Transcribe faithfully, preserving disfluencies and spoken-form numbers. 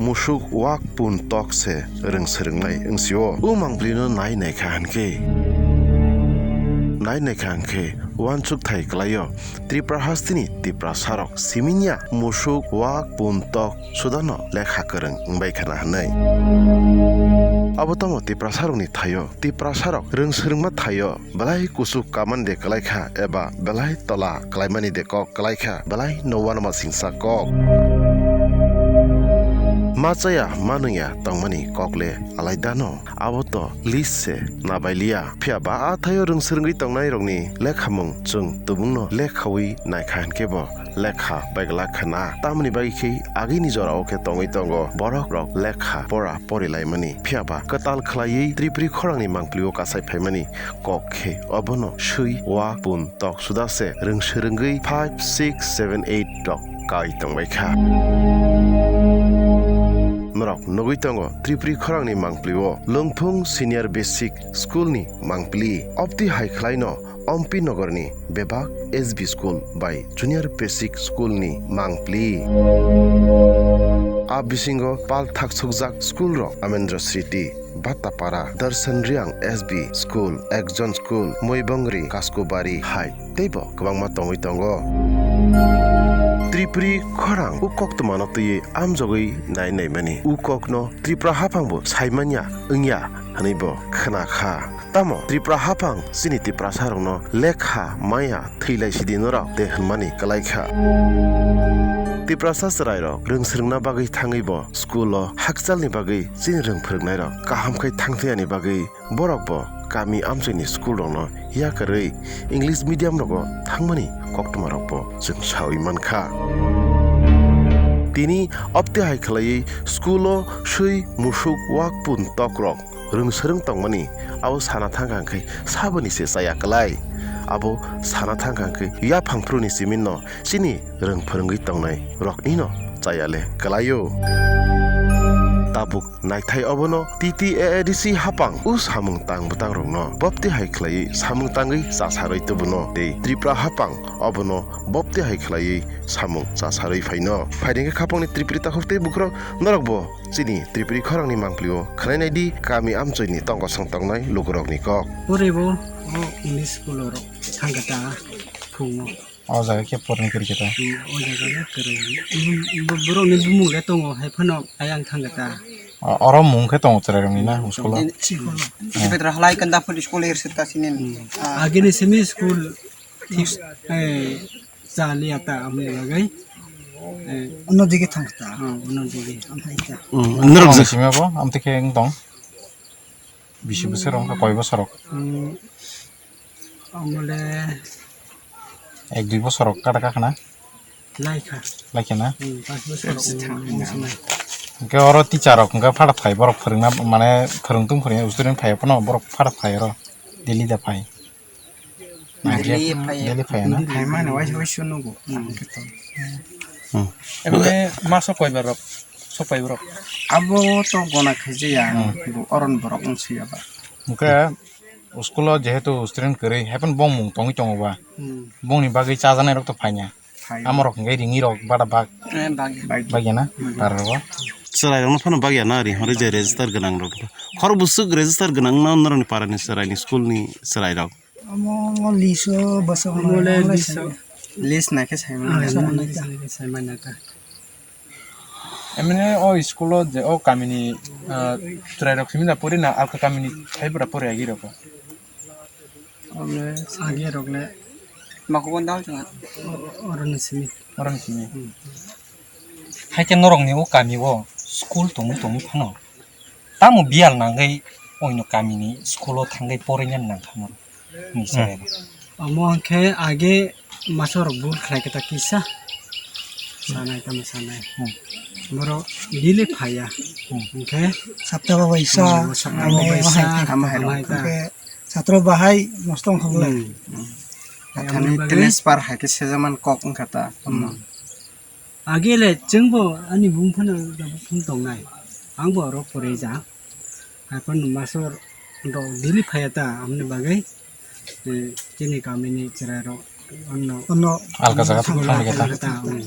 musuk wak pun tok se rwng swrwngnai wngsio. O mangpli no nai naikha hinkhe, nai naikha hinkhe uansuk thai kwlaio. Tripura hasteni Tiprasarok siminya musuk wak pun tok sudano lekha kwrwng wngbai khana hinwi. Abo tamo Tiprasarokni thaio? Tiprasarok rwng swrwngma thaio belai kuchuk kamani de kwlaikha eba belai tola kwlaimani de kok kwlaikha, belai no uanama singsa kok. Ma chaya ma nungya tongmani kok le alaidano. Abo to list se nabailiya. Phiya ba a thaio rwng swrwngwi tongnairokni lekhamung chwng tubungno lekhawi naikha hinkhe bo lekha baigla khna. Tamoni bagwi khe agini jorao khe tongwi tongo borokrok lekha pora porilaimani. Phiya ba kwtal khwlaiwi Tripuri khorangni mangpli-o kasai phaimani kok khe obono swi wa pun tok suda se rwng swrwngwi five, six, seven, eight rok kai tongbai kha. Norok nugwi tongo Tripuri khorangni mangpli-o Lungphung Senior Basic School ni mangpli. Obti hai khlaino Ompi Nogorni bebak S B School bai Junior Basic School ni mangpli. A bisingo pal thaksukjak school rok Amendra City, Bhattapara, Darshan Reang S B School, Ekjon School, Moibongri, Kaskubari hai teibo kwbangma tongwi tongo. Tripuri khorang o koktwmano twiwi amjogwi nai naimani. O kokno Tripura haphangbo saimanya wngya hwnwibo khna kha. Tamo Tripura haphang chini Tiprasarokno lekha maya thwilai sidi norok de hwnmani kwlai kha. Tiprasa chwrairok rwng swrwngna bagwi thangwibo school-o hakchalni bagwi chini rwng phwrwngnairok kaham khai thangthuyani bagwi borokbo kami amchaini school-rokno yakarwi English medium-rogo thangmani koktwmarokbo chwng saui mankha. Tini obti hai khwlaiwi school-o swi musuk wak pun tokrok rwng swrwng tongmani abo sana thangkha hwnkhe saboni se chaya kwlai. Abo sana thangkha hwnkhe yaphang phuruni siminno chini rwng phwrwngwi tongnai roknino chaya le kwlaio. Tabuk naithai obono T T A A D C haphang o samung tang bwtang rokno bopti hai khwlaiwi samung tangwi chasarwi tubuno tei Tripura haphang obono bopti hai khwlaiwi samung chasarwi phaino. Phaidengkhe khapangni Tripuri takhuk tei bukhurok norokbo chini Tripuri khorangni mangpli-o khwlainai di kami amchoini tongkosong tongnai lukurokni kok. Pore bo o English school-o rok thangkha ta phungo. O jaga khe porni kwrwi khe ta. Hmm, o jaga le kwrwi. Bo-, borokni bumung le tongo, hai phano ayang thangkha ta. O-, oro mung khe tongo chwrairokni na, school-o? Sikolo. Petra halai kanda phuri school er sita sinin. Hmm. Ah. Agini simi school thik, eh, chaliya ta amni bagwi. Eh, ono digi thangkha ta. Oh, ono digi. Amhai ta. Hmm, norok je- simi abo, amtwi khe wng tong. Bisi bwswk rok wngkha, koi bosor rok? Hmm. Omo le ek dui bosor rok kada kha na? Laikha. Laikha na? Hmm, pas bosor rok wng-, wng sinai. Hwnkhe oro teacher rok hwnkhe pharat phai borok phwrwngna, mane phwrwngtwng phwrwngya student phai phano borok pharat phai oro daily da phai. Daily phai. Daily phai na? Phai mani waisa waisa nugo. Hmm. Hmm. Emne maso koi bar rok sopai borok? Abo to gona khaijaya. Hmm. Bo oron borok wng suya ba. Hwnkhe school-o jehetu student kwrwi, haikhe bongni mung tongwi tongo ba? Hmm. Bongni bagwi chajaknairok to phaina? Phaio. Amorok hwnkhe ringirok bada bak? Eh, bagya. Bagya na? Hmm. Para rogo? Chwrairokno phano bagya na ri, hwnwi je register gwnangrok. Khorok bwswk register gwnang no norokni parani chwraini school-ni chwrairok? Omo ngo list-o bwswk. Omo le list-o. List naikhe saimano. Ah, list naikhe saimano ta. Emne o school-o je o kamini, ah, chwrairok simi da pori na, alka kamini thai bwra pori agi rok? Omo agi rok le. Makubo dao chwng. O-, o-, oroni simi. Oroni simi. Hmm. Haikhe norokni o kami o school tongwi tongwi phano tamo biyal nangwi oino kamini school-o thangwi porina nangkha norok? Ni chwrairok. Omo hwnkhe age masa rok bul khlai khe ta kisa. Sanai tamo sanai. Hmm. Borok daily phaiya. Hmm. Hwnkhe sapta ba bai sa. Hmm, sapta ba bai sa. Amai hai ta. Amai hai ta. Hwnkhe satro bahai nosto wngkha bwlai. Hmm. Kathani transfer hai khe sejaman kok wngkha ta. Hmm. Age le chwngbo ani bumung phano phone tongnai. Angbo oro porijak. Haiphano masor rok daily phaiya ta, amoni bagwi, eh, chini kamini chwrairok ano alka jaga thang thang ta, hmm.